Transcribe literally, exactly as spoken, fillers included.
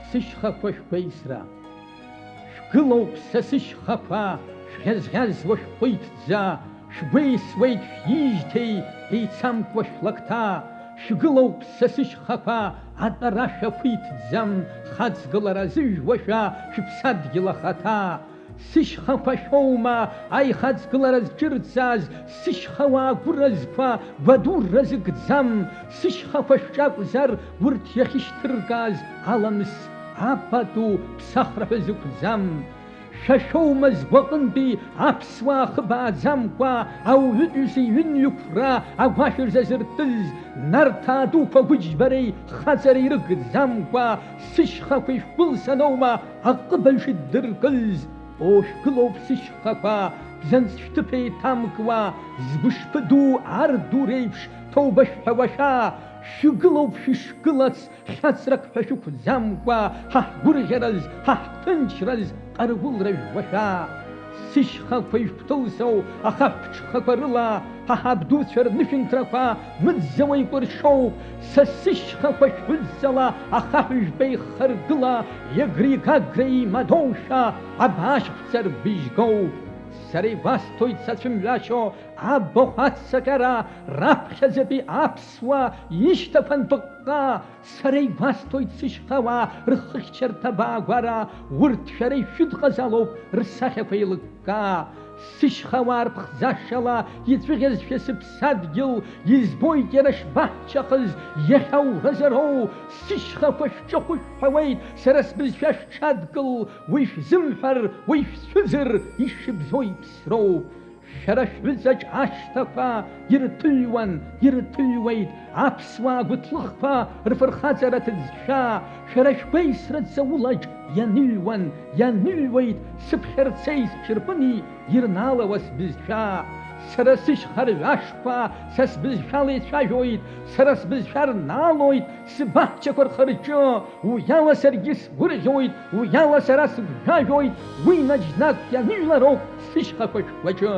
Сышьхақәа шәгәеисра. Шәгылоуп са сышьхақәа, шәӷьазӷьазуа шәхәы иҭӡа, шәгәеисуеит шәижьҭеи еицамкуа шәлакҭа. Шәгылоуп са сышьхақәа, атәара шәақәиҭӡам, хаҵгылара зыжәуашәа шәыԥсадгьыл ахаҭа. Сышьхақәа шәоума аихаҵгылара зҽырҵаз, сышьхауаа гәыразқәа гәадура зыгӡам, сышьхақәа шәҿакәзар урҭ иахьышьҭыргаз аламыс апату ԥсахра ҳәа зықәӡам. Шәа шәоума згәаҟынтәи аԥсуаа хыбааӡамкәа ауаҩытәыҩса иҩынҩықәра агәашә рзазыртыз, Нарҭаа дуқәа гәыџьбареи хаҵареи рыгӡамкәа, сышьхақәа ишәгәылсаноума аҟыбаҩ шыддыркыз? Ошәгылоуп сышьхақәа, бзанҵ шәҭыԥ еиҭамкуа, згәышԥы ду арду реиԥш ҭоуба шәҳәауашәа, шәгылоуп шәышгылац, хьаҵрак ҳәа шәықәӡамкәа, ҳа ҳгәырӷьараз, ҳа ҳҭынчраз ҟарагәылра жәбашәа. Сышьхақәа ишәгәҭылсоу ахаҳә ԥҽхақәа рыла, ҳа ҳабдуцәа рнышәынҭрақәа мыӡӡауа икәыршоуп. Са сышьхақәа шәҳәыӡала ахаҳә жәба иххаргыла, Егри Гагра еимадоушәа абаашьхәцар быжьгоуп. Сара игәасҭоит сацәымҩашьо абахә аццакьара, раԥхьаӡатәи аԥсуа ишьҭақәа нпыҟҟа, сара игәасҭоит сышьхауаа рхыхьчарҭа баагәара, урҭ шәара ишәыдҟазалоуп рсахьақәа еилыкка. Сышьхауаа рԥхӡашала ицәыӷьазшәа сыԥсадгьыл, избоит иара шбаҳчахыз иахьа ауразароу, сышьхақәа шәҿахәышәҳәауеит, сара сбызшәа шәҽадкыл, уи шәзымҳәар, уи шәцәыӡыр, ишыбзоу иԥсроуп. Шәара шәҩызаҿ ашҭақәа иртыҩуан, иртыҩуеит, аԥсуаа гәыҭлыхқәа рфырхаҵара ҭыӡшәа, шәара шәгәеисра ҵаулаҿ ианыҩуан, ианыҩуеит, сыԥхьарцеи сҽырпыни ирнаалауа сбызшәа. Сара сышьха рҩашқәа са сбызшәала ицәажәоит, сара сбызшәа рнаалоит сбаҳчақәа рхы-рҿы, уиала саргьы сгәырӷьоит, уиала сара сыгәжәажәоит, уи наџьнатә ианыҩлароуп сышьхақәа шәгәаҿы.